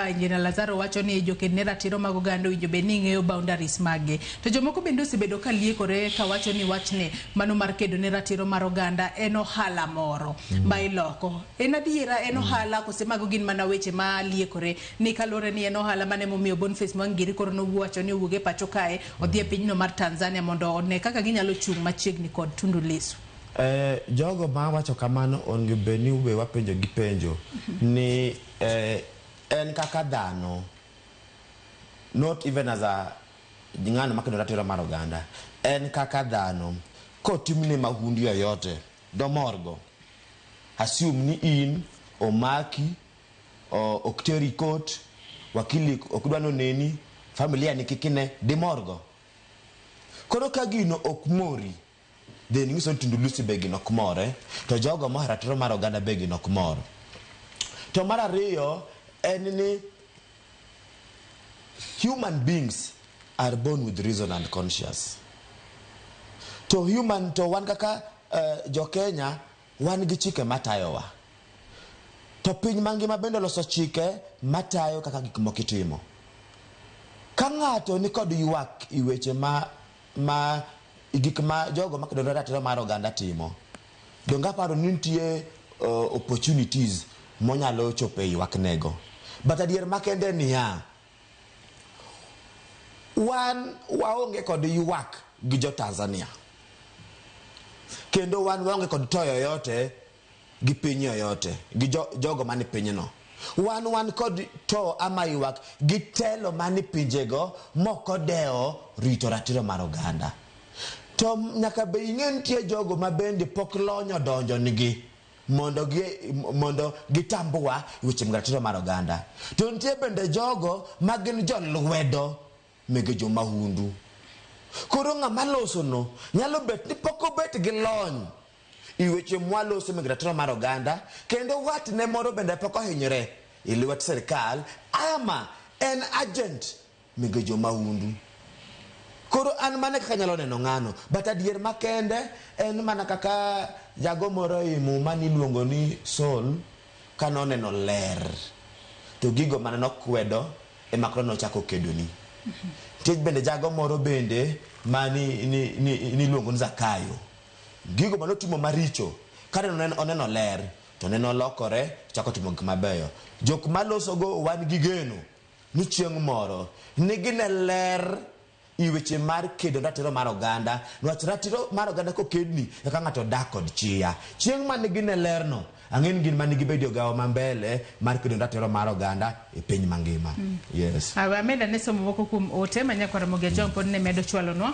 Injinia Lazaro wacho ni joked ne ratiro mag oganda owinjo bed ni ng'eyo boundaries maggi. To jomoko bende osebedo ka liekore ka wacho ni wachni mano mar kedo ne ratiro mar oganda en ohala moro ma iloko. En adiera en ohala kose mago gin mana weche ma liekore ni kaluwore ni en ohala mane momiyo Boniface Mwangi koro nowuocho ni owuok e pacho kae odhi e pinyno mar Tanzania mondo one kaka ginyalo chung' machiegni kod Tundu Lissu. Jogo ma wacho kamano onego bed ni be wapenjo gi penjo ni en kaka dhano, not even as a ng'ano makedo ratiro mar oganda, en kaka dhano kotimne mahundu yoyote domorgo. Assume ni in omaki, ok teri court, wakili ok dwa noneni, familia ni kik ine, dimorgo. Koro ka gino ok mori, then nyiso ni Tundu Lissu be gino ok more, to jogo mohero ratiro mar oganda be gino ok mor. To mar ariyo en ni human beings are born with reason and conscience. To human to wan kaka jo Kenya wan gi chike matayowa. To piny mangima bende oloso chike matayo kaka gik moko itimo. Ka ng'ato ni kod ywak i weche ma gik ma jogo makedo ne ratiro mar oganda timo, donge aparo ni nitie opportunities monyalo chopo e ywak nego. But adier makende niya, wan waonge kod ywak gi jo Tanzania. Kendo wan waonge kod to yoyote gi piny yoyote, gi jogo mane pinyno. Wan kod to ama ywak gi telo mane pinjego mokodewo rito ratiro mar oganda. To nyaka be ing'e nitie jogo ma bende pok lony odonjo nigi mondo gitambwa weche mag ratiro mar oganda. To nitie bende jogo ma gin jolwedo mege jomahundu. Koro ng'ama losono nyalo bet ni pok obet gi lony i weche mwaloso mag ratiro mar oganda, kendo watne moro bende pok ohinyore e lwet sirikal ama en agent mege jomahundu. Koro an mane kaka anyalo neno ng'ano, but adier makende en mana kaka jago moro ei muma niluongo ni Saul kanoneno ler to gigo mane nokwedo ema koro nochako kedoni. Nitie bende jago moro bende ma niluongo ni Zakayo. Gigo manotimo maricho kane oneno ler to nene olokore ochako timo gik mabeyo. Jok malosogo wan gi geno ni chieng' moro ni gine ler i weche mar kedo ratiro mar oganda, niwach ratiro mar oganda kokedni eka ng'ato dak kod chia. Chieng' mane gine lerno, ang'e ni gin mane gibedo e ogawo ma mbele mar kedo ratiro mar oganda e piny mangima. Yes. Awe ameda ne somo moko kuom ote ma nyakwar Ramogi Ajwang' pod ne medo chwalonwa.